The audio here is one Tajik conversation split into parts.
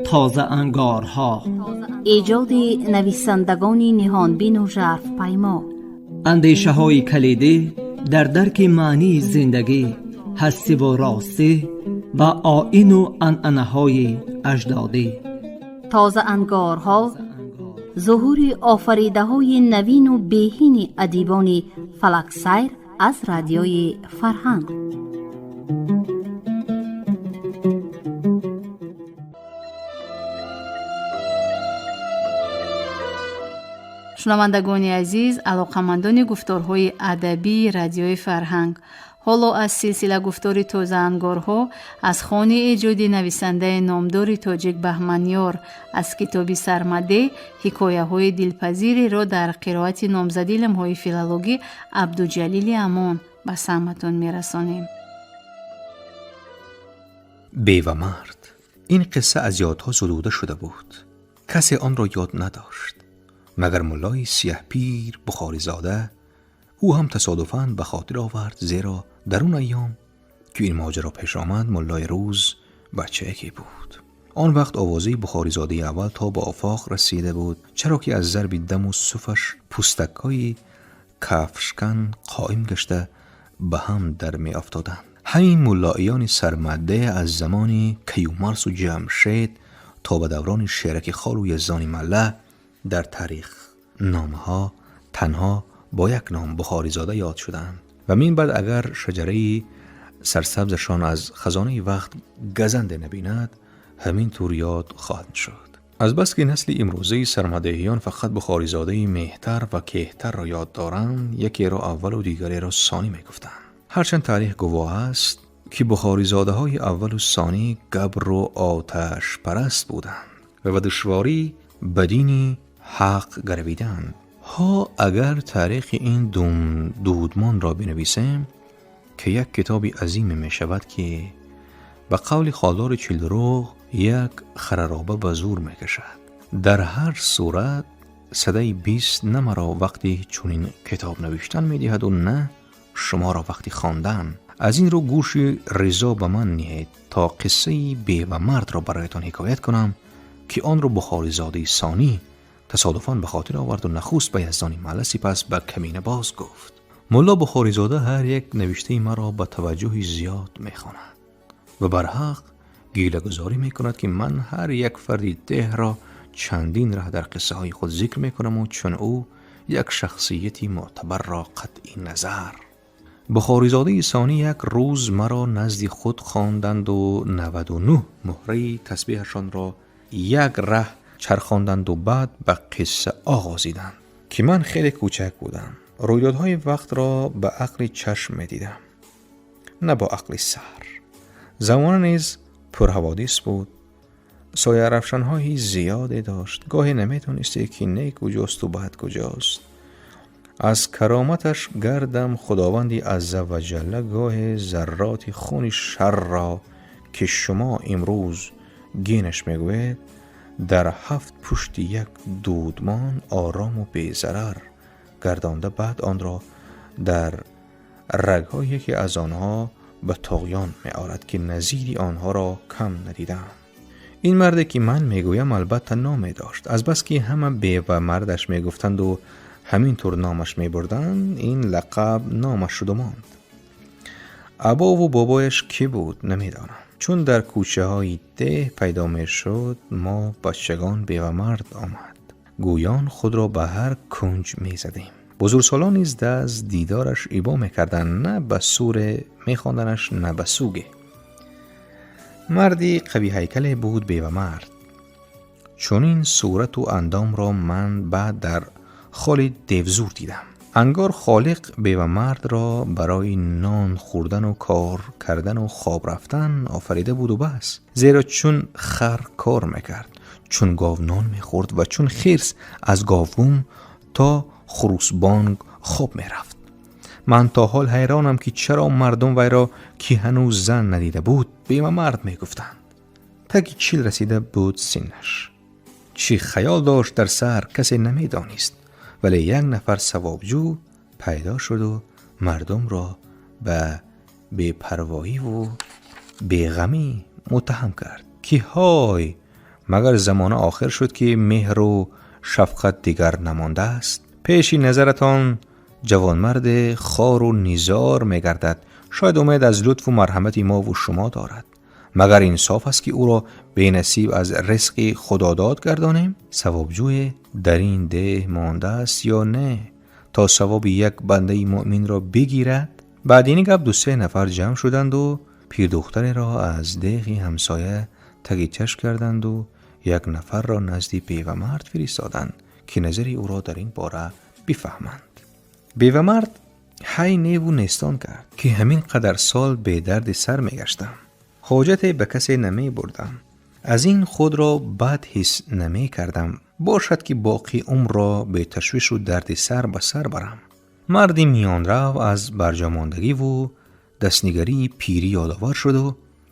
Тозаангорҳо, эҷоди нависандагони ниҳонбину жарфпаймо, андешаҳои калидӣ дар дарки маънии зиндагӣ, ҳастиву ростӣ ва оину анъанаҳои аҷдодӣ. Тозаангорҳо зуҳури офаридаҳои навину беҳини адибони фалаксайр аз Радиои Фарҳанг. Шунавандагони азиз, алоқамандони гуфторҳои адабии Радиои Фарҳанг, ҳоло аз силсила гуфтори Тозаангорҳо аз хони эҷоди нависандаи номдори тоҷик Баҳманёр аз китоби Сармаде ҳикояҳои дилпазиреро дар қироати номзади илмҳои филологӣ Абдуҷалили Амон ба самъатон мерасонем. Бевамард. Ин қисса аз ёдҳо зудуда шуда буд. Касе онро ёд надошт, магар муллои сияҳпир Бухоризода. Ӯ ҳам тасодуфан ба хотир овард, зеро дар он айём, ки ин моҷаро пеш омад, муллои рӯз бачаеке буд. Он вақт овозаи Бухоризодаи аввал то ба офоқ расида буд, чаро ки аз зарби даму суфаш пӯстакҳои кафшкан қоим гашта ба ҳам дар меафтоданд. Ҳамин муллоиёни сармадде аз замони Каюмарсу Ҷамшед то ба даврони Шераки Холу Яздони Малла дар таърихномаҳо танҳо бо як ном, Бухоризода, ёд шуданд ва мин баъд агар шаҷараи сарсабзашон аз хазонаи вақт газанде набинад, ҳамин тур ёд хоҳад шуд. Азбаски насли имрӯзаи сармадеҳиён фақат Бухоризодаи меҳтар ва кеҳтарро ёд доранд, якеро аввалу дигареро сонӣ мегуфтанд. Ҳарчанд таърих гувоҳ аст, ки бухоризодаҳои аввалу сонӣ габру оташпараст буданд ва ба душворӣ ба дини ҳақ гаравиданд. Ҳо, агар таърихи ин дудмонро бинависем, ки як китоби азиме мешавад, ки ба қавли холдори чилдурӯғ як харароба ба зур мекашад. Дар ҳар сурат, садаи 20 на маро вақти чунин китоб навиштан медиҳаду на шуморо вақти хондан. Аз ин рӯ гӯши ризо ба ман ниҳед, то қиссаи бевамардро бароятон ҳикоят кунам, ки онро Бухоризодаи сонӣ тасодуфан ба хотир оварду нахуст ба Яздони Малла, сипас ба камина боз гуфт. Мулло Бухоризода ҳар як навиштаи маро ба таваҷҷӯҳи зиёд мехонад ва барҳақ гилагузорӣ мекунад, ки ман ҳар як фарди деҳро чандин раҳ дар қиссаҳои худ зикр мекунаму чун ӯ як шахсияти мӯътабарро қатъи назар. Бухоризодаи сонӣ як рӯз маро назди худ хонданду 99 муҳраи тасбеҳашонро як раҳ чархонданду баъд ба қисса оғозиданд, ки ман хеле кӯчак будам. Рӯйдодҳои вақтро ба ақли чашм медидам, на бо ақли сар. Замона низ пурҳаводис буд, соярафшанҳои зиёде дошт. Гоҳе наметонисте, ки нек куҷосту бад куҷост. Аз кароматаш гардам, Худованди азза ва ҷалла гоҳе зарроти хуни шарро, ки шумо имрӯз генаш мегӯед, дар ҳафт пушти як дудмон орому безарар гардонда, баъд онро дар рагҳои яке аз онҳо ба туғён меорад, ки назири онҳоро кам надидам. Ин марде, ки ман мегӯям, албатта номе дошт. Азбаски ҳама бева мардаш мегуфтанду ҳамин тур номаш мебурданд, ин лақаб номаш шуду монд. Абову бобояш кӣ буд, намедонам. Чун дар кӯчаҳои деҳ пайдо мешуд, мо бачагон бевамард омад гӯён худро ба ҳар кунҷ мезадем. Бузургсолон низ аз дидораш ибо мекарданд, на ба суре мехонданаш, на ба суге. Марди қавиҳайкале буд бевамард. Чунин сурату андомро ман баъд дар холи Девзур дидам. Ангор Холиқ бевамардро барои нон хӯрдану кор кардану хоб рафтан офарида буду бас. Зеро чун хар кор мекард, чун гов нон мехӯрд ва чун хирс аз говгум то хурусбонг хоб мерафт. Ман то ҳол ҳайронам, ки чаро мардум вайро, ки ҳанӯз зан надида буд, бевамард мегуфтанд. Таги 40 расида буд синнаш. Чӣ хаёл дошт дар сар, касе намедонист, вале як нафар савобҷӯ пайдо шуду мардумро ба бепарвоиву Беғамӣ муттаҳам кард, ки ҳой, магар замона охир шуд, ки меҳру шафқат дигар намондааст? Пеши назаратон ҷавонмарде хору низор мегардад, шояд умед аз лутфу марҳамати мову шумо дорад. Магар инсоф аст, ки ӯро бенасиб аз ризқи худодод гардонем? Савобҷӯе дар ин деҳ мондааст ё не, то савоби як бандаи муъминро бигирад? Баъди ин гап ду-се нафар ҷамъ шуданду пирдухтареро аз деҳи ҳамсоя таги чашм карданду як нафарро назди бевамард фиристоданд, ки назари ӯро дар ин бора бифаҳманд. Бевамард ҳай неву нестон кард, ки ҳамин қадар сол бедарди сар мегаштам, ҳоҷате ба касе намебурдам, аз ин худро бад ҳис намекардам. Бошад, ки боқӣ умрро беташвишу дарди сар ба сар барам. Марди миёнрав аз барҷомондагиву дастнигарии пирӣ ёдовар шуду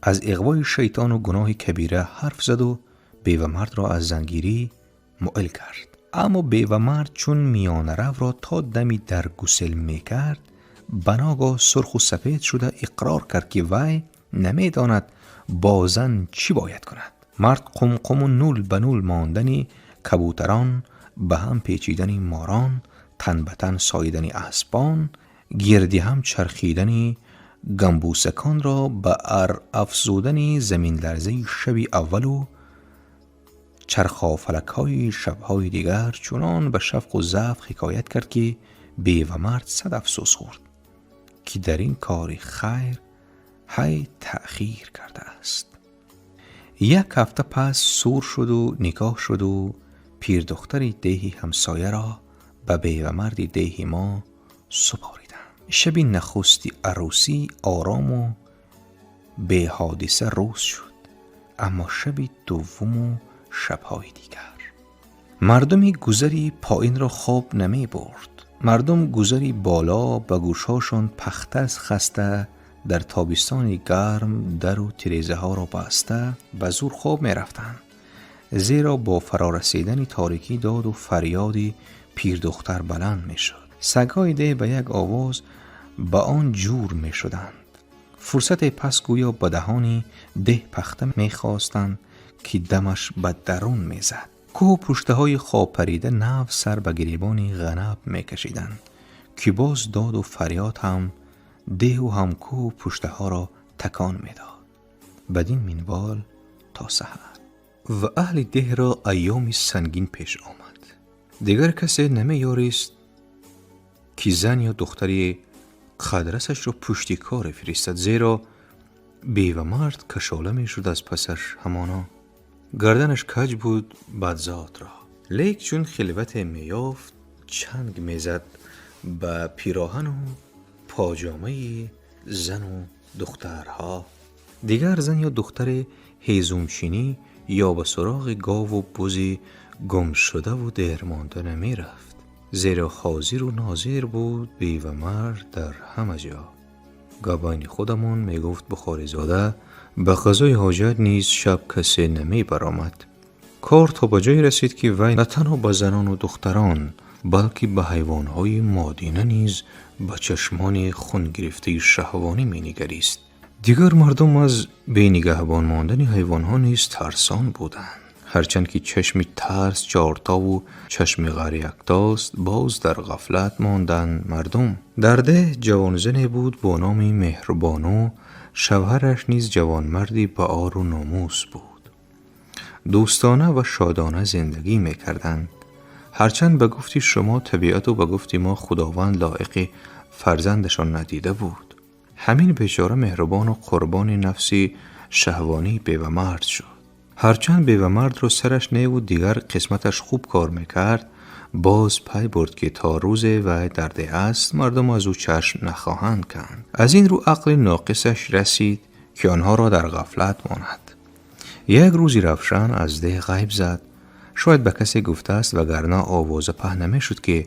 аз иғвои шайтону гуноҳи кабира ҳарф заду бевамардро аз зангирӣ муил кард. Аммо бевамард чун миёнаравро то дами дар гусел мекард, ба ногоҳ сурху сафед шуда иқрор кард, ки вай намедонад бо зан чӣ бояд кунад. Мард қумқуму нул ба нул мондани кабӯтарон, ба ҳам печидани морон, тан ба тан соидани аспон, гирди ҳам чархидани гамбусаконро ба афзудани заминларзаи шаби аввалу чархофалакҳои шабҳои дигар чунон ба шавқу завқ ҳикоят кард, ки бевамард сад афсӯс хӯрд, ки дар ин кори хайр ҳай таъхир кардааст. Як ҳафта пас сур шуду никоҳ шуду пирдухтари деҳи ҳамсояро ба бевамарди деҳи мо супориданд. Шаби нахусти арӯсӣ орому беҳодиса рӯз шуд, аммо шаби дуввуму шабҳои дигар мардуми гузари поинро хоб намебурд. Мардум гузари боло ба гӯшҳошон пахта хаста, дар тобистони гарм дару тирезаҳоро баста ба зур хоб мерафтанд, зеро бо фарорасидани торикӣ доду фарёди пирдухтар баланд мешуд. Сагҳои деҳ ба як овоз ба он ҷур мешуданд. Фурсате пас гӯё ба даҳони деҳ пахта мехостанд, ки дамаш ба дарун мезад. Кӯҳу пуштаҳои хобпарида нав сар ба гиребони ғанаб мекашиданд, ки боз доду фарёд ҳам деҳу ҳам кӯҳу пуштаҳоро такон медод. Бадин минвол то саҳар. Ва аҳли деҳро айёми сангин пеш омад. Дигар касе намеёрист, ки зан ё духтари қадрасашро пушти коре фиристад, зеро бевамард кашола мешуд аз пасаш. Ҳамоно гарданаш каҷ буд бадзодро, лек чун хилвате меёфт, чанг мезад ба пироҳану поҷомаи зану духтарҳо. Дигар зан ё духтаре ҳезумчинӣ ё ба суроғи гову бузи гумшудаву дермонда намерафт, зеро ҳозиру нозир буд бевамард дар ҳама ҷо. Габайни худамон, мегуфт Бухоризода, ба қазои ҳоҷат низ шаб касе намебаромад. Кор то ба ҷое расид, ки вай на танҳо ба занону духтарон, балки ба ҳайвонҳои модина низ ба чашмони хунгирифтаи шаҳвонӣ менигарист. Дигар мардум аз бенигаҳбон мондани ҳайвонҳо низ тарсон буданд. Ҳарчанд ки чашми тарс чортову чашми ғар яктост, боз дар ғафлат монданд мардум. Дар деҳ ҷавонзане буд бо номи Меҳрбону. Шавҳараш низ ҷавонмарди баору номус буд. Дӯстона ва шодона зиндагӣ мекарданд. Ҳарчанд ба гуфти шумо табиату ба гуфти мо Худованд лоиқи фарзандашон надида буд. Ҳамин бечора Меҳрубону қурбони нафси шаҳвонии бевамард шуд. Ҳарчанд бевамардро сараш неву дигар қисматаш хуб кор мекард, боз пай бурд, ки то рӯзе вай дар деҳ аст, мардум аз ӯ чашм нахоҳанд канд. Аз ин рӯ ақли ноқисаш расид, ки онҳоро дар ғафлат монад. Як рӯзи равшан аз деҳ ғайб зад. Шояд ба касе гуфтааст, вагарна овоза паҳн намешуд, ки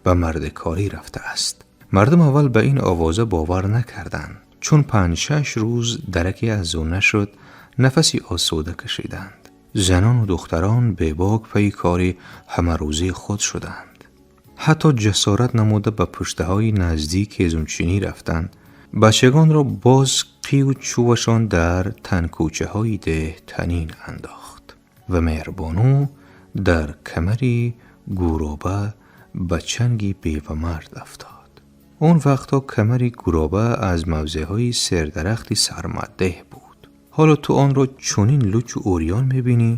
ба мардикорӣ рафтааст. Мардум аввал ба ин овоза бовар накарданд. Чун 5-6 рӯз дараке аз ӯ нашуд, нафаси осуда кашиданд. Занону духтарон бебок пайи кори ҳамарӯзаи худ шуданд. Ҳатто ҷасорат намуда ба пуштаҳои наздик ҳезумчинӣ рафтанд. Бачагонро боз қию чӯбашон дар танкӯчаҳои деҳ танин андохт ва Меҳрбону дар камари гӯроба ба чанги бевамард афтод. Он вақтҳо камари гӯроба аз мавзеъҳои сердарахти Сармаддеҳ буд. Ҳоло ту онро чунин лучу урён мебинӣ.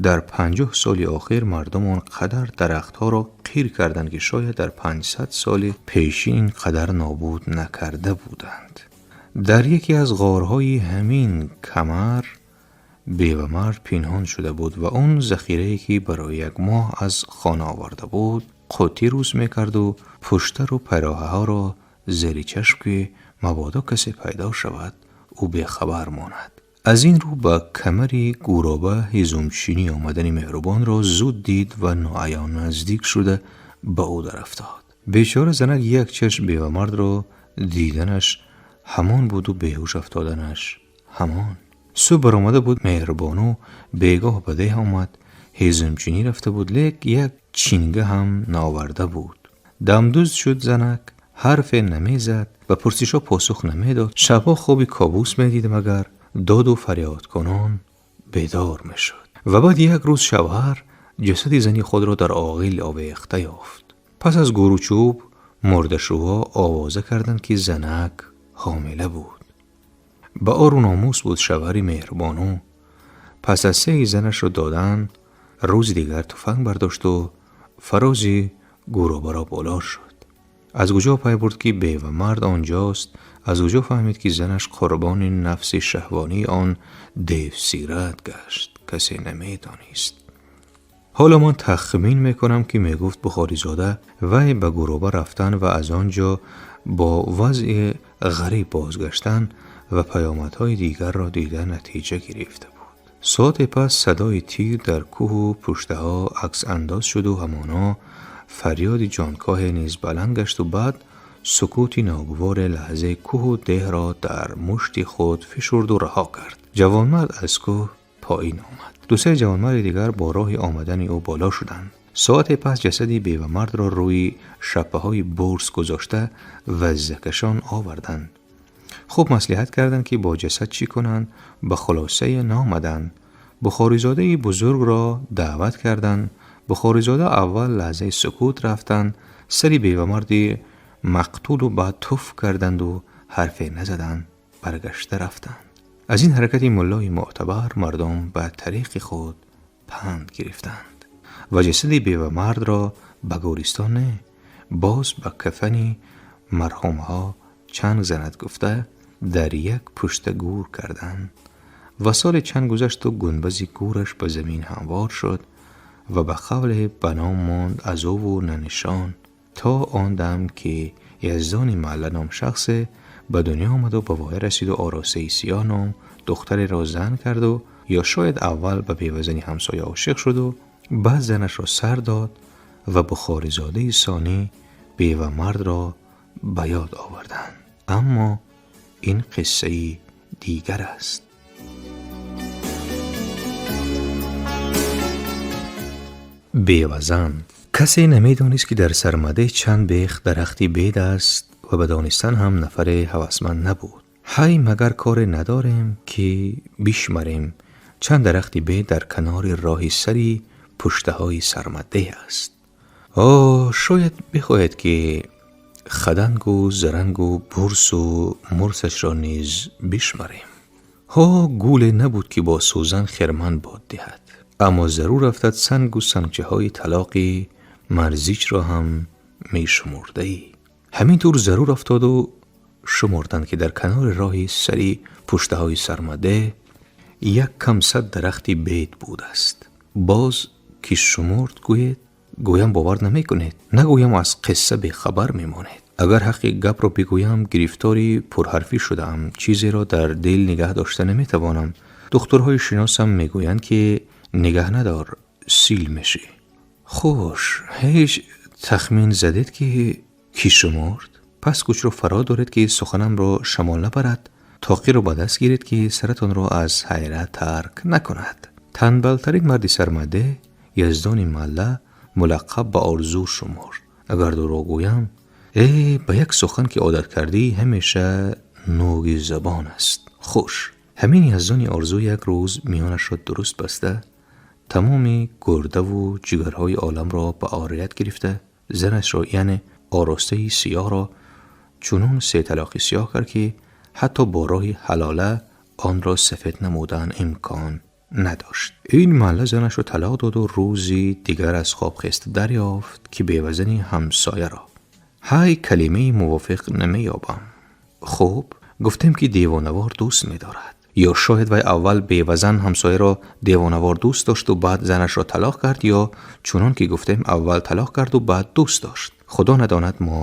Дар 50 соли охир мардум он қадар дарахтҳоро қир карданд, ки шояд дар 500 соли пешин ин қадар нобуд накарда буданд. Дар яке аз ғорҳои ҳамин камар бевамард пинҳон шуда буд ва он захирае, ки барои як моҳ аз хона оварда буд, қуттӣ рӯз мекарду пуштару пайроҳаҳоро зери чашм, ки мабодо касе пайдо шавад, ӯ бехабар монад. Аз ин рӯ ба камари гӯроба ҳизумчинӣ омадани Меҳрубонро зуд дид ва ноаён наздик шуда ба ӯ дарафтод. Бечора занак як чашм бевамардро диданаш ҳамон буду беҳуш афтоданаш ҳамон. Субҳ баромада буд Меҳрубону, бегоҳ ба деҳ омад. Ҳезумчинӣ рафта буд, лек як чинга ҳам наоварда буд. Дамдуз шуд занак, ҳарфе намезад, ба пурсишҳо посух намедод. Шабҳо хоби кобус медид, магар доду фарёдкунон бедор мешуд. Ва баъд як рӯз шавҳар ҷасади зани худро дар оғил овехта ёфт. Пас аз гӯру чӯб мурдашӯҳо овоза карданд, ки занак ҳомила буд. Ба ору номус буд шавҳари Меҳрубону. Пас аз сеи занашро додан, рӯзи дигар туфанг бардошту фарози гӯробаро боло шуд. Аз куҷо пай бурд, ки бевамард он ҷост? Аз куҷо фаҳмид, ки занаш қурбони нафси шаҳвонии он девсират гашт? Касе намедонист. Ҳоло ман тахмин мекунам, ки мегуфт Бухоризода, вай ба гӯроба рафтан ва аз он ҷо бо вазъи ғариб бозгаштан ва паёмадҳои дигарро дида натиҷа гирифта буд. Соате пас садои тир дар кӯҳу пуштаҳо аксандоз шуду ҳамоно фарёди ҷонкоҳе низ баланд гашту баъд сукути ногуворе лаҳзаи кӯҳу деҳро дар мушти худ фишурду раҳо кард. Ҷавонмард аз кӯҳ поин омад. Ду-се ҷавонмарди дигар бо роҳи омадани ӯ боло шуданд. Соате пас ҷасади бевамардро рӯи шаппаҳои бурс гузошта ваззакашон оварданд. Хуб маслиҳат карданд, ки бо ҷасад чӣ кунанд, ба хулосае наомаданд. Бухоризодаи бузургро даъват карданд. Бухоризода аввал лаҳзаи сукут рафтанд сари бевамарди мақтулу баъд туф карданду ҳарфе назаданд, баргашта рафтанд. Аз ин ҳаракати муллои мӯътабар мардум ба тариқи худ панд гирифтанд ва ҷасади бевамардро ба гӯристон не, боз ба кафани марҳумҳо чанг занад гуфта, дар як пушта гӯр карданд. Ва соли чанд гузашту гунбази гӯраш ба замин ҳамвор шуд ва ба қавле ба ном монд аз ӯву на нишон, то он дам ки Яздони Маълла ном шахсе ба дунё омаду ба воя расиду Оросаи Сиёҳ ном духтареро зан карду, ё шояд аввал ба бевазани ҳамсоя ошиқ шуду баъд занашро сар дод ва Бухоризодаи сонӣ бевамардро ба ёд оварданд. Аммо ин қиссаи дигар аст. Бевазан. Касе намедонист, ки дар Сармадеҳ чанд бех дарахти бед аст ва ба донистан ҳам нафаре ҳавасманд набуд. Ҳай, магар коре надорем, ки бишмарем чанд дарахти бед дар канори роҳи сари пуштаҳои Сармадеҳ аст. О, шояд бихоҳед, ки хадангу зарангу бурсу мурсашро низ бишмарем. Ҳо, гуле набуд, ки бо сӯзан хирман бод диҳад, аммо зарур афтад, сангу сангчаҳои талоқи марзичро ҳам мешумурдаӣ. Ҳамин тур зарур афтоду шумурданд, ки дар канори роҳи сари пуштаҳои Сармадеҳ як кам сад дарахти бед будааст. Боз ки шумурд гӯед, гӯям бовар намекунед, нагӯям аз қисса бехабар мемонед. Агар ҳаққи гапро бигӯям, гирифтори пурҳарфӣ шудаам, чизеро дар дил нигаҳ дошта наметавонам. Духтурҳои шиносам мегӯянд, ки нигаҳ надор, сил мешӣ. Хуш, ҳеҷ тахмин задед, ки кӣ шумурд? Пас гӯшро фаро доред, ки суханамро шамол набарад. Тоқиро ба даст гиред, ки саратонро аз ҳайрат тарк накунад. Танбалтарин марди Сармадеҳ, Яздони Малла, мулаққаб ба Орзу, шумурд. Агар дурӯғ гӯям, э, ба як сухан ки одат кардӣ, ҳамеша нӯги забон аст. Хуш, ҳамин Яздони Орзу як рӯз миёнашро дуруст баста, тамоми гурдаву ҷигарҳои оламро ба орият гирифта, занашро, яъне Оростаи Сиёҳро, чунон се талоқи сиёҳ кард, ки ҳатто бо роҳи ҳалола онро сафед намудан имкон надошт. Ин маҳалла занашро талоқ доду рӯзи дигар аз хоб хеста дарёфт, ки бевазани ҳамсояро. Ҳай, калимаи мувофиқ намеёбам. Хуб, гуфтем, ки девонавор дӯст медорад. Ё шояд вай аввал бевазан ҳамсояро девонавор дӯст дошту баъд занашро талоқ кард, ё чунон ки гуфтем, аввал талоқ карду баъд дӯст дошт. Худо надонад, мо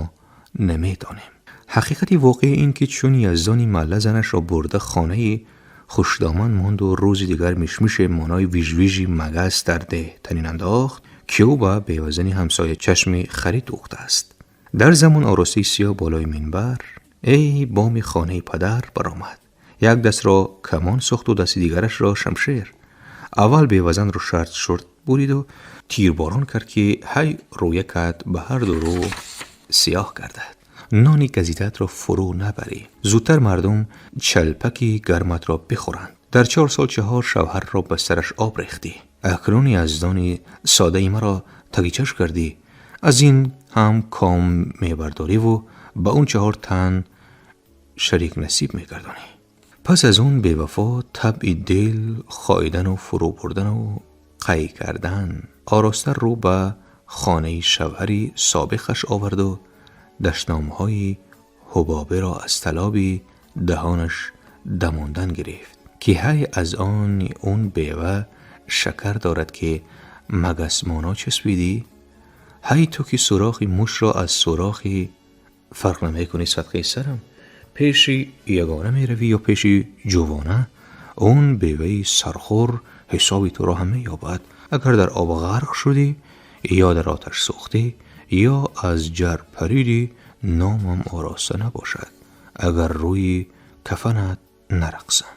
намедонем. Ҳақиқати воқеӣ ин ки чун Яздони маҳалла занашро бурда хонаи хушдоман монду рӯзи дигар мишмиши монои вижвижи магас дар деҳ танин андохт, ки ӯ ба бевазани ҳамсоя чашми харид дӯхтааст. Дар замон Оростаи Сиёҳ болои минбар, эй боми хонаи падар баромад. Як дастро камон сохту дасти дигарашро шамшер. Аввал бевазанро шарт шурт буриду тирборон кард, ки ҳай рӯякат ба ҳар ду рӯ сиёҳ гардад. Нони газидаатро фурӯ набарӣ, зудтар мардум чалпаки гарматро бихӯранд. Дар 4 сол чаҳор шавҳарро ба сараш об рехтӣ. Акнун Яздони содаи маро тагичаш кардӣ. Аз ин ҳам ком мебардориву ба он чаҳор тан шарик насиб мегардонӣ. Пас аз он бевафо табъи дил хоидану фурӯ бурдану қай кардан ороста рӯ ба хонаи шавҳари собиқаш оварду дашномҳои ҳубобиро аз талоби даҳонаш дамондан гирифт, ки ҳай аз они он бева шакар дорад, ки магасмоно часпидӣ. Ҳай, ту ки сӯрохи мушро аз сӯрохи фарқ намекунӣ, садқаи сарам, пеши ягона меравӣ ё пеши ҷувона? Он беваи сархӯр ҳисоби туро ҳам меёбад. Агар дар об ғарқ шудӣ ё дар оташ сӯхтӣ ё аз ҷар паридӣ, номам Ороста набошад, агар рӯи кафанат нарақсам.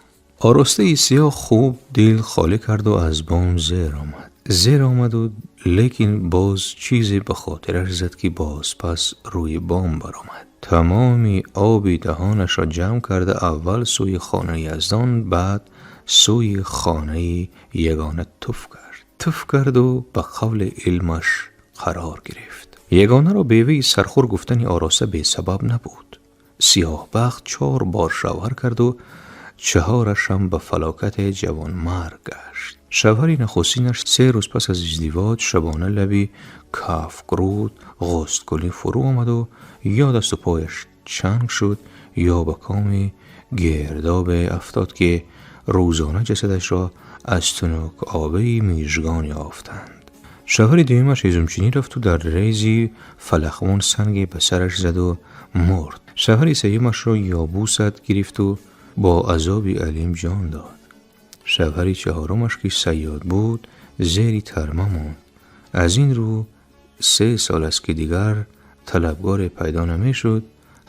Оростаи Сиёҳ хуб дил холӣ карду аз бом зер омад. Зер омаду лекин боз чизе ба хотираш зад, ки бозпас рӯи бом баромад. Тамоми оби даҳонашро ҷамъ карда, аввал сӯи хонаи Яздон, баъд сӯи хонаи Ягона туф кард. Туф карду ба қавли илмаш қарор гирифт. Ягонаро беваи сархӯр гуфтани Ороста бесабаб набуд. Сиёҳбахт чор бор шавҳар карду чаҳорашам ба фалокате ҷавонмарг гашт. Шавҳари нахустинаш 3 рӯз пас аз издивоҷ шабона лаби Кафкруд ғусткунӣ фурӯ омаду ё дасту пояш чанг шуд, ё ба коми гирдобе афтод, ки рӯзона ҷасадашро аз тунук обаи Мижгон ёфтанд. Шавҳари дуюмаш ҳезумчинӣ рафту дар рези Фалахмон санге ба сараш заду мурд. Шавҳари сеюмашро ёбусат гирифту бо азоби алим ҷон дод. Шавҳари чаҳорумаш, ки сайёд буд, зери тарма монд. Аз ин рӯ 3 сол аст, ки дигар талабгоре пайдо намешуд,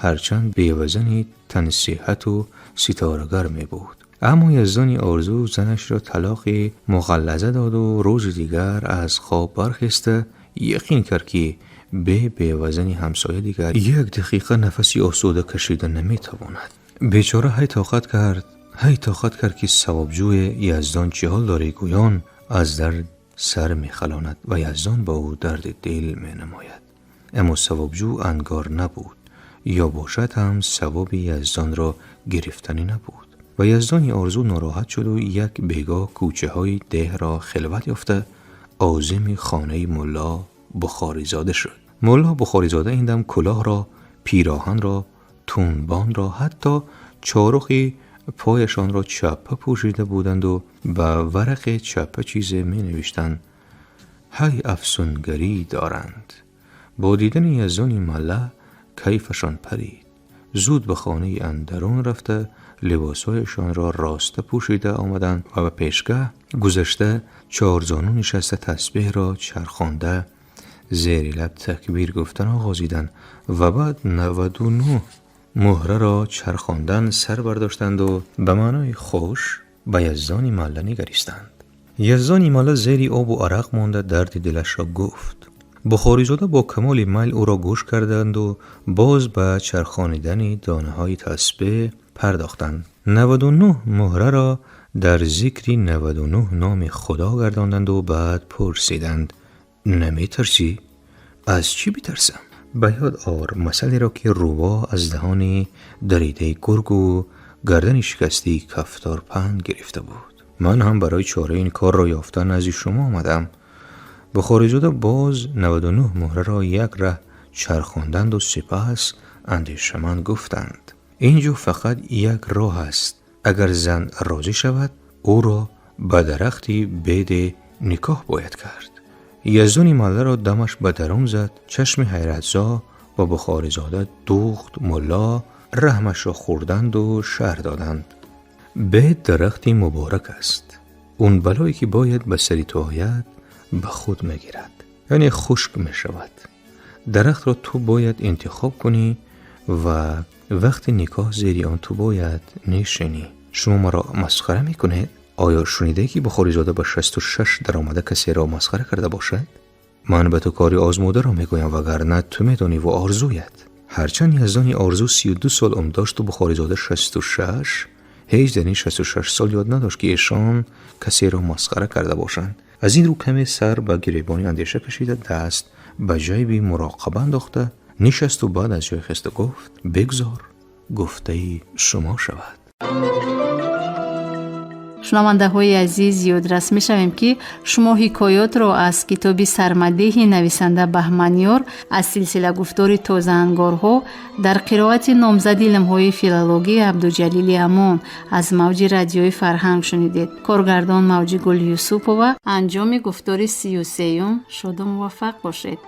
ҳарчанд бевазани тансиҳату ситорагар мебуд. Аммо Яздони Орзу занашро талоқи муғаллаза доду рӯзи дигар аз хоб бархеста яқин кард, ки бе бевазани ҳамсоя дигар як дақиқа нафаси осуда кашида наметавонад. Бечора ҳай тоқат кард, ҳай тоқат кард, ки савобҷӯе «Яздон, чӣ ҳол дорӣ?» гӯён аз дар сар мехалонад ва Яздон ба ӯ дарди дил менамояд. Аммо савобҷӯ ангор набуд, ё бошад ҳам савоби Яздонро гирифтанӣ набуд. Ва Яздони Орзу нороҳат шуду як бегоҳ кӯчаҳои деҳро хилват ёфта озими хонаи Мулло Бухоризода шуд. Мулло Бухоризода ин дам кулоҳро, пироҳанро, тунбонро, ҳатто чорухи пояшонро чаппа пӯшида буданду ба варақе чаппа чизе менавиштанд. Ҳай, афсунгарӣ доранд. Бо дидани Яздони малла кайфашон парид. Зуд ба хонаи андарун рафта, либосҳояшонро роста пӯшида омаданд ва ба пешгаҳ гузашта, чорзону нишаста, тасбеҳро чархонда, зери лаб такбир гуфтан оғозиданд ва баъд 99 муҳраро чархондан сар бардоштанду ба маънои хуш ба Яздони малла нигаристанд. Яздони малла зери обу арақ монда дарди дилашро гуфт. Бухоризода бо камоли майл ӯро гӯш карданд у боз ба чархонидани донаҳои тасбеҳ пардохтанд. 99 муҳраро дар зикри 99 номи Худо гардонданду баъд пурсиданд: «Наметарсӣ?» «Аз чӣ битарсам?» «Ба ёд ор масъалеро, ки рӯбоҳ аз даҳони даридаи гургу гардани шикастаи кафтор панд гирифта буд. Ман ҳам барои чораи ин корро ёфтан назди шумо омадам.» Бухоризода боз 99 муҳраро як раҳ чархонданду сипас андешаманд гуфтанд: «Ин ҷо фақат як роҳ аст. Агар зан розӣ шавад, ӯро ба дарахти беде никоҳ бояд кард.» Яздони малларо дамаш ба дарун зад, чашми ҳайратзо ба Бухоризода дӯхт. Мулло раҳмашро хӯрданду шарҳ доданд: «Бед дарахти муборак аст. Он балое ки бояд ба сари ту ояд, ба худ мегирад, яъне хушк мешавад. Дарахтро ту бояд интихоб кунӣ ва вақти никоҳ зери он ту бояд нишинӣ.» «Шумо маро масхара мекунед?» Оё шунидае, ки Бухоризода ба 66 даромада касеро масхара карда бошад? «Ман ба ту кори озмударо мегӯям, вагарна ту медониву орзуят.» Ҳарчанд Яздони орзу 32 сол умр дошту Бухоризода 66, ҳеҷ дар ин 66 сол ёд надошт, ки эшон касеро масхара карда бошанд. Аз ин рӯ каме сар ба гиребони андеша кашида, даст ба ҷайби муроқаба андохта нишасту баъд аз ҷой хеста гуфт: «Бигзор гуфтаи шумо шавад.» Шунавандаҳои азиз, ёдрас мешавем, ки шумо ҳикоётро аз китоби Сармадеҳи нависанда Баҳманёр аз силсила гуфтори Тозаангорҳо дар қироати номзади илмҳои филологӣ Абдуҷалили Амон аз мавҷи Радиои Фарҳанг шунидед. Коргардон Мавҷигул Юсупова. Анҷоми гуфтори 33-юм. Шоду муваффақ бошед.